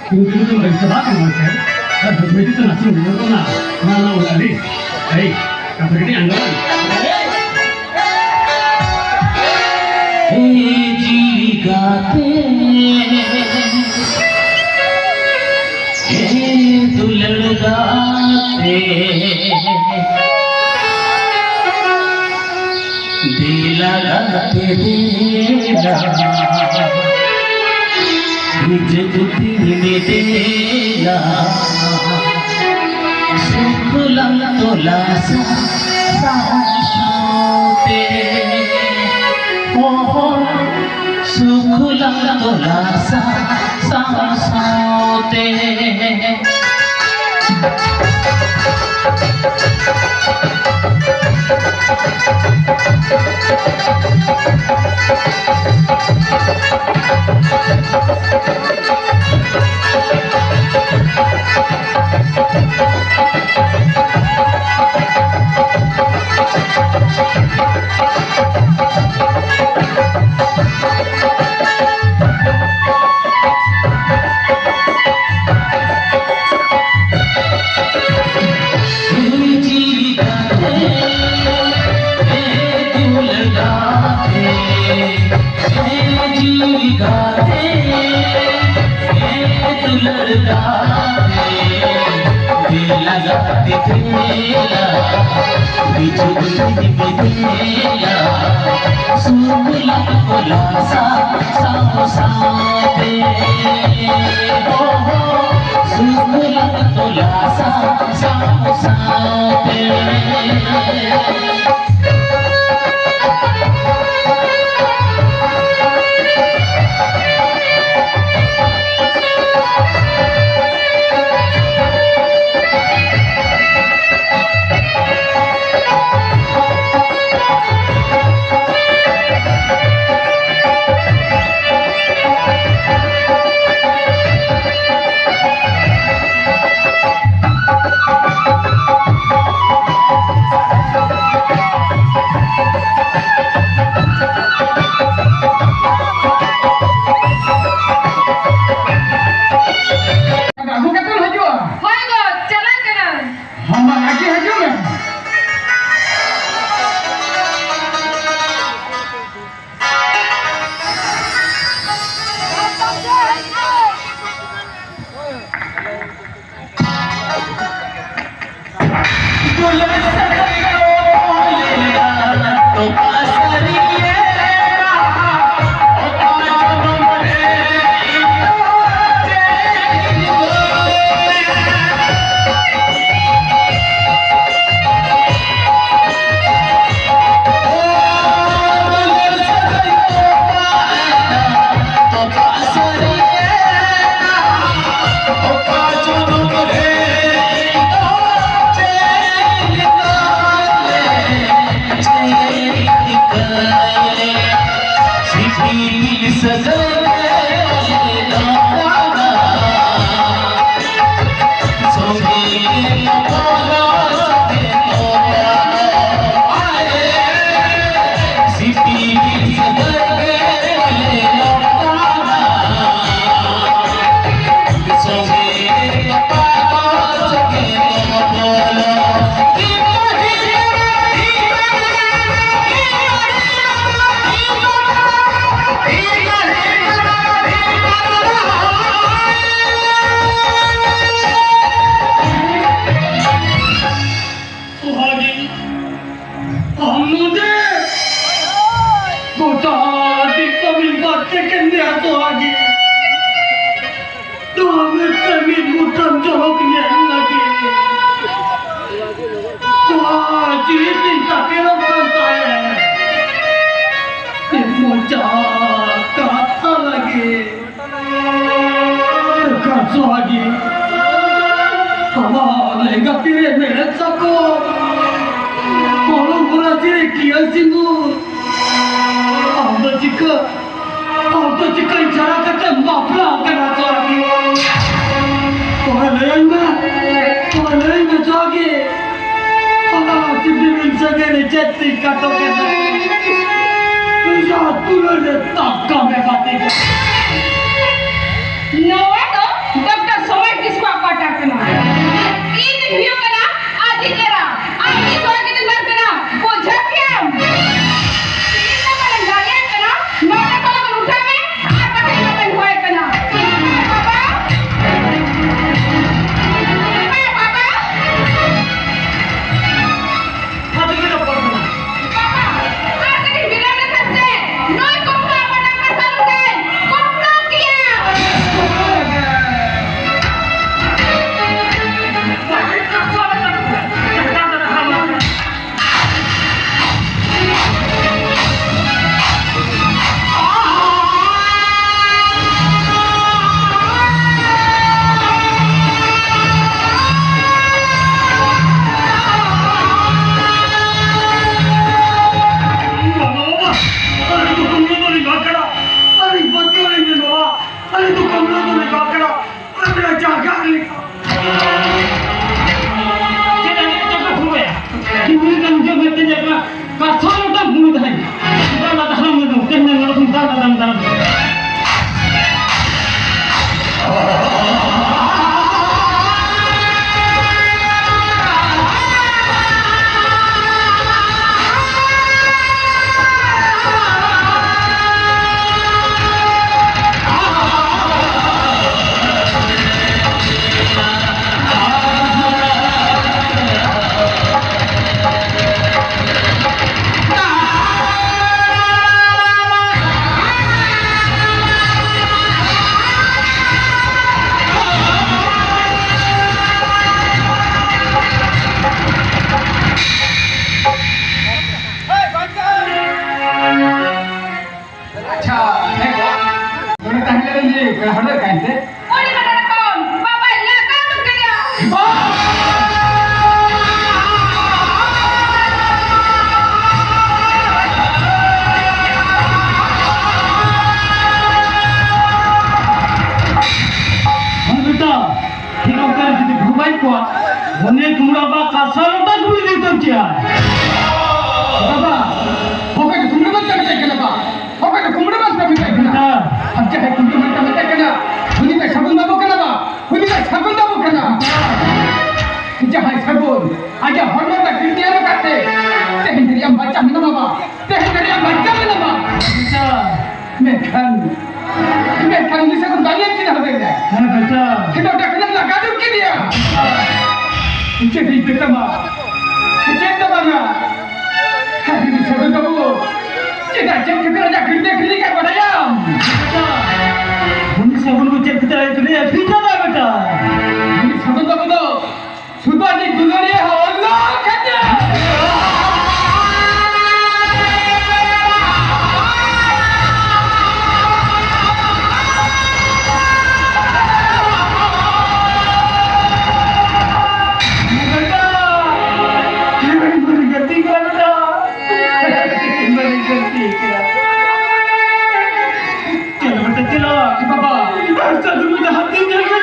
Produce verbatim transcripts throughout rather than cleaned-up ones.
ᱠᱤᱱᱛᱩ ᱱᱤᱛᱚᱜ ᱵᱟᱹᱧ ᱪᱟᱵᱟᱜ ᱠᱟᱱᱟ ᱥᱮ, ᱟᱨ ᱵᱟᱹᱭ ᱵᱟᱹᱭ ᱛᱮ ᱱᱟᱥᱮᱧ ᱵᱩᱡᱷᱟᱹᱣ ᱠᱟᱱᱟ᱾ ᱚᱱᱟ ᱨᱮᱱᱟᱜ ᱩᱱᱟᱹᱜ ᱟᱹᱰᱤ, ᱮᱭ, ᱠᱟᱛᱷᱟ ᱠᱟᱹᱴᱤᱡ ᱟᱸᱡᱚᱢ ᱢᱮ᱾ ᱮ ᱡᱤᱣᱤ ᱜᱟᱛᱮ, ᱮ ᱫᱩᱞᱟᱹᱲ ᱜᱟᱛᱮ, ᱫᱮᱞᱟ ᱜᱟᱛᱮ ᱫᱮᱞᱟ, ᱦᱤᱡᱩᱜ ᱫᱤᱱ ᱫᱮᱞᱟ, ᱥᱩᱠ ᱞᱟᱝ ᱛᱚᱞᱟᱥᱟ ᱥᱟᱶ ᱥᱟᱶᱛᱮ᱾ ᱦᱚ, ᱦᱚ, ᱥᱩᱠ ᱞᱟᱝ ᱛᱚᱞᱟᱥᱟ ᱥᱟᱶ ᱥᱟᱶᱛᱮ᱾ ᱥᱚᱦᱟᱜᱤ, ᱟᱢ ᱱᱚᱰᱮ? ᱜᱚᱴᱟ ᱫᱤᱥᱚᱢᱤᱧ ᱵᱟᱫ ᱠᱮᱫ ᱢᱮᱭᱟ ᱥᱚᱦᱟᱜᱤ᱾ ᱱᱚᱣᱟ ᱢᱤᱫᱴᱟᱝ ᱢᱤᱫ ᱢᱩᱴᱷᱟᱹᱱ ᱡᱚᱨᱚᱠ ᱧᱮᱞ ᱞᱟᱹᱜᱤᱫ᱾ ᱱᱚᱣᱟ ᱡᱤᱣᱤ ᱛᱤᱧ ᱛᱟᱠᱮᱨᱚᱜ ᱠᱟᱱ ᱛᱟᱦᱮᱸᱫ᱾ ᱢᱤᱫ ᱢᱚᱪᱟ ᱠᱟᱛᱷᱟ ᱞᱟᱹᱜᱤᱫ᱾ ᱮᱠᱟᱞ ᱥᱚᱦᱟᱜᱤ, ᱟᱢᱟᱜ ᱞᱮᱸᱜᱟ ᱛᱤᱨᱮ ᱢᱮᱬᱦᱮᱫ ᱥᱟᱠᱚᱢ, ᱦᱚᱲᱢᱚ ᱨᱟᱥᱮ ᱨᱮ ᱠᱤᱭᱟᱹ ᱥᱤᱸᱫᱩᱨ᱾ ᱟᱢ ᱫᱚ ᱪᱤᱠᱟᱹ, ᱟᱢ ᱫᱚ ᱪᱤᱠᱟᱹ ᱤᱪᱟᱨᱟ ᱠᱟᱛᱮᱢ ᱵᱟᱯᱞᱟ ᱟᱠᱟᱱᱟ ᱥᱚᱦᱟᱜᱤ? ᱛᱚᱵᱮ ᱞᱟᱹᱭᱟᱹᱧ ᱢᱮ, ᱛᱚᱵᱮ ᱞᱟᱹᱭᱟᱹᱧ ᱢᱮ ᱥᱚᱦᱟᱜᱤ, ᱚᱱᱟ ᱥᱤᱵᱤᱞ ᱥᱟᱹᱜᱟᱹᱭ ᱨᱮ ᱪᱮᱫ ᱛᱤᱧ ᱠᱟᱴᱚ ᱠᱮᱫᱟ? ᱤᱧᱟᱜ ᱫᱩᱞᱟᱹᱲ ᱨᱮ ᱛᱟᱯ ᱠᱟᱢᱮ ᱵᱟᱹᱛᱤ ᱠᱟᱱᱟ᱾ ᱱᱚᱣᱟ ᱫᱚ ᱰᱚᱠᱴᱚᱨ ᱥᱚᱢᱟᱡᱽ ᱠᱤᱥᱠᱩᱣᱟᱜ quarter ᱠᱟᱱᱟ᱾ ᱤᱧ ᱫᱚᱧ ᱦᱩᱭᱩᱜ ᱠᱟᱱᱟ ᱟᱡᱤᱡ ᱮᱨᱟ᱾ ᱟᱢ ᱫᱚ ᱥᱚᱦᱟᱜᱤᱱᱤ ᱵᱟᱝ ᱠᱟᱱᱟ, ᱵᱩᱡᱷᱟᱹᱣ ᱠᱮᱭᱟᱢ? ᱛᱤᱦᱤᱧ ᱫᱚ ᱵᱟᱞᱮ ᱫᱟᱲᱮᱭᱟᱜ ᱠᱟᱱᱟ, ᱱᱚᱰᱮ ᱠᱷᱚᱱ ᱵᱚᱱ ᱩᱴᱷᱟᱹᱣ ᱢᱮ ᱟᱨ ᱵᱟᱠᱷᱟᱱ ᱱᱚᱰᱮᱧ ᱦᱚᱭ ᱠᱟᱱᱟ᱾ ᱵᱟᱵᱟ! ᱵᱟᱵᱟ! ᱵᱟᱵᱟ! ᱟᱨ ᱠᱟᱹᱴᱤᱡ ᱦᱟᱰᱮ ᱠᱟᱭᱛᱮ᱾ ᱩᱱᱤ ᱢᱟ ᱱᱚᱰᱮ ᱠᱷᱚᱱ ᱵᱟᱵᱟᱭ ᱞᱟᱜᱟ ᱩᱰᱩᱠ ᱠᱮᱫᱮᱭᱟ᱾ ᱦᱮᱸ ᱵᱮᱴᱟ, ᱴᱷᱤᱠ ᱚᱱᱠᱟ ᱨᱮ ᱡᱩᱫᱤ ᱵᱷᱩ ᱵᱟᱭ ᱠᱚᱣᱟ, ᱩᱱᱤ ᱠᱩᱢᱲᱟ ᱵᱟ ᱠᱟᱥᱟ ᱞᱚᱴᱟ ᱠᱩᱲᱤ ᱫᱤ ᱛᱚ ᱪᱮᱭᱟ᱾ ᱵᱟᱵᱟ, ᱚᱠᱟ ᱫᱚ ᱠᱩᱢᱲᱟ ᱵᱟ ᱪᱟᱞᱟᱜ ᱠᱟᱱᱟ ᱵᱟ? ᱚᱠᱟ ᱫᱚ ᱠᱩᱢᱲᱟ ᱵᱟ ᱪᱟᱞᱟᱜ ᱠᱟᱱᱟ? ᱵᱮᱴᱟ᱾ ᱟᱨ ᱡᱟᱦᱟᱸᱭ ᱠᱩᱢᱲᱟ ᱵᱟ ᱪᱟᱞᱟᱜ ᱠᱟᱱᱟ, ᱩᱱᱤ ᱫᱚ ᱥᱟᱹᱜᱩᱱ ᱵᱟᱹᱵᱩ ᱠᱟᱱᱟ ᱵᱟ, ᱩᱱᱤ ᱫᱚ ᱥᱟᱹᱜᱩᱱ ᱵᱟᱹᱵᱩ ᱠᱟᱱᱟ᱾ ᱡᱟᱦᱟᱸᱭ ᱥᱟᱹᱜᱩᱱ, ᱟᱡᱟᱜ ᱦᱚᱲᱢᱚ ᱨᱮ ᱠᱤᱨᱛᱤ ᱮᱢ ᱟᱠᱟᱫ ᱛᱮ, ᱛᱮᱦᱮᱧ ᱫᱷᱟᱹᱨᱤᱡ ᱟᱢ ᱵᱟᱧᱪᱟᱣ ᱢᱮᱱᱟᱢᱟ ᱵᱟ, ᱛᱮᱦᱮᱧ ᱫᱷᱟᱹᱨᱤᱡ ᱟᱢ ᱵᱟᱧᱪᱟᱣ ᱢᱮᱱᱟᱢᱟ᱾ ᱵᱮᱴᱟ᱾ ᱢᱮᱱᱠᱷᱟᱱ, ᱢᱮᱱᱠᱷᱟᱱ ᱩᱱᱤ ᱥᱟᱹᱜᱩᱱ ᱵᱟᱝ ᱮᱢ ᱪᱤᱱᱦᱟᱹᱣ ᱞᱮᱱᱟ᱾ ᱦᱮᱸ ᱵᱮᱴᱟ᱾ ᱠᱤᱱᱛᱩ ᱚᱸᱰᱮ ᱠᱷᱚᱱᱮᱢ ᱞᱟᱜᱟ ᱩᱰᱩᱠ ᱠᱮᱫᱮᱭᱟ᱾ ᱪᱮᱫ ᱤᱧ ᱢᱮᱛᱟᱢᱟ? ᱪᱮᱫ ᱫᱚ ᱵᱟᱝᱟ? ᱟᱨ ᱩᱱᱤ ᱥᱟᱹᱜᱩᱱ ᱵᱟᱹᱵᱩ, ᱪᱮᱫᱟᱜ ᱪᱮᱫ ᱠᱷᱟᱹᱛᱤᱨ ᱟᱡᱟᱜ ᱠᱤᱨᱛᱤ ᱟᱹᱠᱷᱨᱤᱧ ᱟᱠᱟᱫ ᱵᱟᱰᱟᱭᱟᱢ? ᱵᱮᱴᱟ, ᱩᱱᱤ ᱥᱟᱹᱜᱩᱱ ᱵᱟᱹᱵᱩ ᱪᱮᱫ ᱠᱷᱟᱹᱛᱤᱨ ᱟᱡᱟᱜ ᱠᱤᱨᱛᱤ ᱟᱹᱠᱷᱨᱤᱧ ᱟᱠᱟᱫ ᱵᱮᱴᱟ? ᱩᱱᱤ ᱥᱟᱹᱜᱩᱱ ᱵᱟᱹᱵᱩ ᱫᱚ ᱥᱩᱫᱷᱩ ᱟᱡᱤᱡ ᱫᱩᱞᱟᱹᱲᱤᱭᱟᱹ ᱦᱚᱲ ᱞᱟᱹᱜᱤᱫ ᱠᱷᱟᱹᱛᱤᱨ᱾ ᱵᱮᱴᱟ, ᱤᱧ ᱵᱟᱹᱧ ᱜᱟᱛᱮ ᱠᱟᱱᱟ ᱵᱮᱴᱟ᱾ ᱤᱧ ᱵᱟᱹᱧ ᱜᱟᱛᱮ ᱠᱟᱱᱟ᱾ ᱪᱚᱞᱚ ᱵᱮᱴᱟ, ᱪᱚᱞᱚ᱾ ᱵᱟᱵᱟ᱾ ᱟᱨ ᱥᱟᱹᱜᱩᱱ ᱢᱟ ᱡᱟᱦᱟᱸ ᱛᱤᱱ ᱡᱟᱭᱜᱟ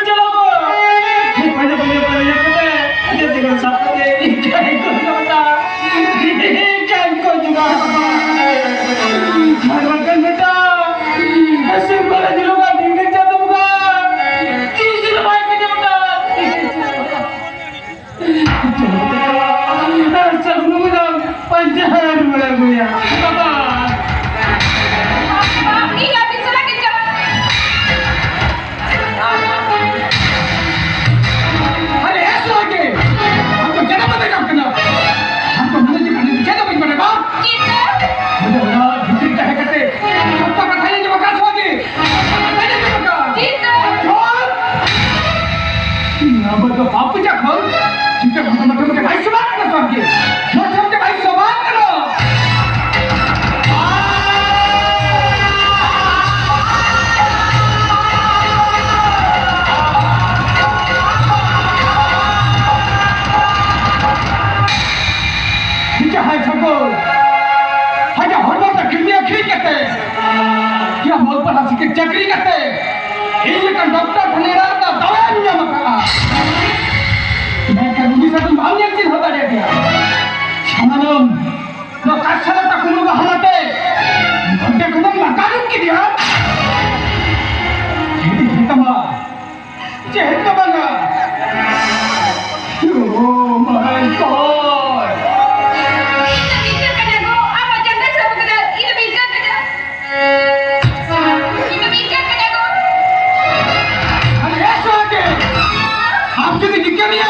ᱠᱟᱛᱮ, ᱭᱟ ᱢᱚᱞ ᱯᱟᱲᱦᱟ ᱥᱤᱠᱷᱤᱛ ᱪᱟᱹᱠᱨᱤ ᱠᱟᱛᱮ, ᱤᱧ ᱞᱮᱠᱟᱱ ᱰᱚᱠᱴᱚᱨ ᱴᱷᱮᱱ ᱮᱲᱟᱣ ᱨᱮᱱᱟᱜ ᱫᱟᱣᱮᱢ ᱧᱟᱢ ᱟᱠᱟᱫᱼᱟ᱾ ᱢᱮᱱᱠᱷᱟᱱ ᱩᱱᱤ ᱥᱟᱶ ᱵᱟᱢ ᱧᱮᱞ ᱪᱤᱱᱦᱟᱹᱣ ᱫᱟᱲᱮᱭᱟᱫᱮᱭᱟ᱾ ᱥᱟᱱᱟᱢ ᱱᱚᱣᱟ ᱠᱟᱪᱷᱟ ᱞᱮᱠᱟ ᱠᱩᱢᱵᱽᱲᱩ ᱵᱟᱦᱟᱱᱟ ᱛᱮ ᱱᱚᱰᱮ ᱠᱷᱚᱱᱮᱢ ᱞᱟᱜᱟ ᱩᱰᱩᱠ ᱠᱮᱫᱮᱭᱟ᱾ ᱪᱮᱫ ᱤᱧ ᱢᱮᱛᱟᱢᱟ? ᱪᱮᱫ ᱫᱚ ᱵᱟᱝᱟ᱾ Oh my God! ᱤᱧ ᱫᱚ ᱵᱤᱧ ᱠᱟᱱᱟ ᱜᱚ, ᱟᱢᱟᱜ ᱡᱟᱸᱜᱟ ᱥᱟᱵ ᱠᱟᱫᱟ, ᱤᱧ ᱫᱚ ᱵᱤᱧ ᱠᱟᱱᱟ᱾ ᱤᱧ ᱫᱚ ᱵᱤᱧ ᱠᱟᱱᱟ ᱜᱚ᱾ ᱟᱨᱮ ᱮ ᱥᱚᱦᱟᱜᱮ, ᱟᱢ ᱡᱩᱫᱤ ᱱᱤᱝᱠᱟᱹᱱᱤᱭᱟᱹ